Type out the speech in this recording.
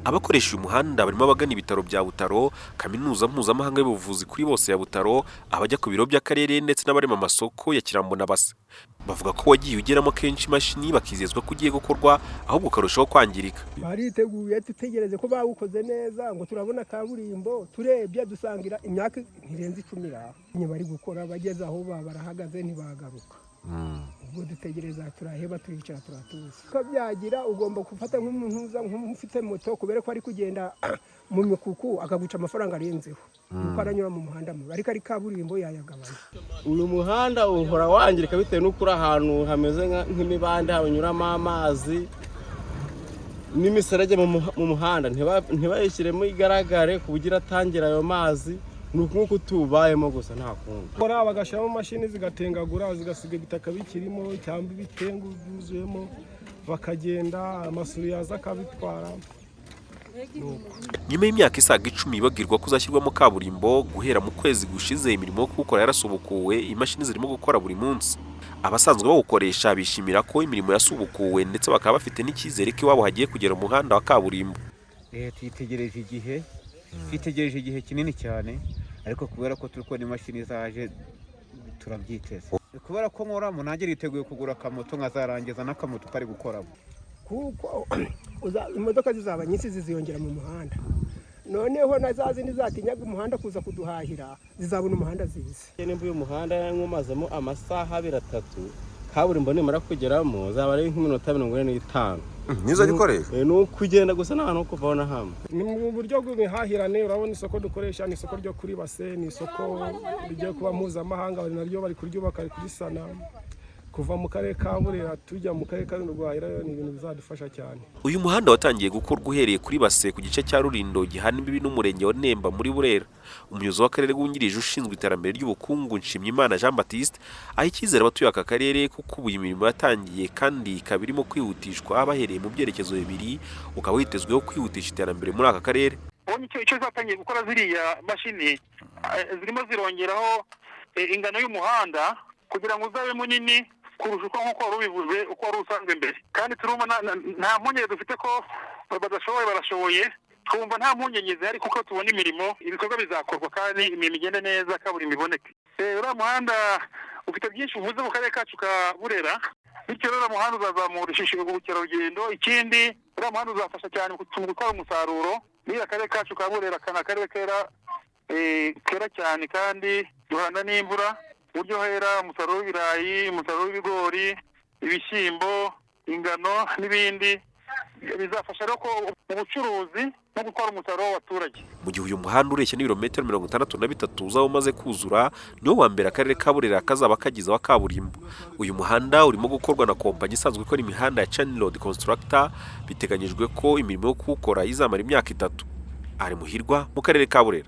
Abakoresha uyu muhanda barimo abagana ibitaro bya Butaro, Kaminuza Mpuzamahanga y'Ubuvuzi kuri Bose ya Butaro, abajya ku biro by'akarere ndetse n'abarema amasoko ya Kirambo na Base. Bavuga ko wagiye ugeramo kenshi imashini bakizezwa ko ugiye gukorwa, ahubwo ukarushaho kwangirika. Bariteguye, dutegereze ko bawukoze neza ngo turabona kaburimbo. Turebye dusangira imyaka ntirenze 10 iraho bari gukora, bageze aho barahagaze ntibagaruka. Ubwo dutegereza turaheba, turicara turatuza. Ko byagira ugomba gufata nk'umuntu uza nk'ufite moto, kubera ko ari kugenda mu mikuku akaguca amafaranga arenzeho kuko aranyura mu muhanda mubi, ariko ari kaburimbo yayagabanya. Uyu muhanda uhora wangirika bitewe n'uko uri ahantu hameze nk'imibande hanyuramo amazi n'imiserege mu muhanda, ntibayishyiremo igaragare ku buryo iratangira ayo mazi. Ni uku nguku tubayemo gusa, nta kundi. Bakora bagashyiramo imashini zigatengagura, zigasiga ibitaka bikirimo cyangwa ibitengu byuzuyemo, bakagenda amasuri yaza akabitwara. Nyuma y'imyaka isaga 10 babwirwa ko uzashyirwamo kaburimbo, guhera mu kwezi gushize imirimo yo kuwukora yarasubukuwe, imashini zirimo gukora buri munsi. Abasanzwe bawukoresha bishimira ko imirimo yasubukuwe, ndetse bakaba bafite n'icyizere ko iwabo hagiye kugera umuhanda wa kaburimbo. Tuyitegereje igihe, twitegereje igihe kinini cyane, ariko kubera ko turi kubona imashini zaje turabyiteze. Kubera ko nkoramo nanjye niteguye kugura akamoto nkazarangiza n'akamoto kari gukoramo. Kuko imodoka zizaba nyinshi ziziyongera mu muhanda, noneho na za zindi zatinyaga umuhanda kuza kuduhahira zizabona umuhanda zize. Nimba uyu muhanda nywumazemo amasaha 2, 3, kaburimbo nimara kugeramo zaba ari nk'iminota 45. Nizo gikoresho. Ni ukugenda gusa, nta hantu ho kuvaho na hamwe. Ni mu buryo bw'imihahirane. Urabona isoko dukoresha ni isoko ryo kuri Base, ni isoko rigiye kuba mpuzamahanga, bari naryo bari kuryubaka, bari kurisana. Kuva mu karere ka Burera tujya mu karere ka Rulindo guhahirayo ni ibintu bizadufasha cyane. Uyu muhanda watangiye gukorwa uhereye kuri Base ku gice cya Rulindo gihana imbibi n'umurenge wa Nemba muri Burera. Umuyobozi w'akarere wungirije ushinzwe iterambere ry'ubukungu, Nshimyimana Jean Baptiste, aha icyizere abatuye aka karere kuko ubu iyi mirimo yatangiye kandi ikaba irimo kwihutishwa bahereye mu byerekezo bibiri, ukaba witezweho kwihutisha iterambere muri aka karere. Ubonye icyo zatangiye gukora ziriya mashini, zirimo zirongeraho ingano y'umuhanda kugira ngo uzabe munini kurusha uko, nk'uko wari ubivuze, uko wari usanzwe mbere. Kandi turumva nta mpungenge dufite ko badashoboye, barashoboye. Twumva nta mpungenge zihari kuko tubona imirimo, ibikorwa bizakorwa kandi imirimo igende neza, kaburimbo iboneke. Uriya muhanda ufite byinshi uvuze mu karere kacu ka Burera. Bityo rero uriya muhanda uzazamura ishusho ubukerarugendo. Ikindi, uriya muhanda uzafasha cyane mu gutwara umusaruro muri akarere kacu ka Burera. Aka ni akarere kera cyane kandi duhana n'imvura, uburyo hera umusaruro w'ibirayi, umusaruro w'ibigori, ibishyimbo, ingano n'ibindi. Bizafasha rero ko mu bucuruzi no gutwara umusaruro w'abaturage. Mu gihe uyu muhanda ureshya n'ibirometero 63 uzaba umaze kuzura, niwo wa mbere akarere ka Burera kazaba kagize wa kaburimbo. Uyu muhanda urimo gukorwa na kompanyi isanzwe ikora imihanda ya China Road Constructor. Biteganyijwe ko imirimo yo kuwukora izamara imyaka 3. Ari Muhirwa mu karere ka Burera.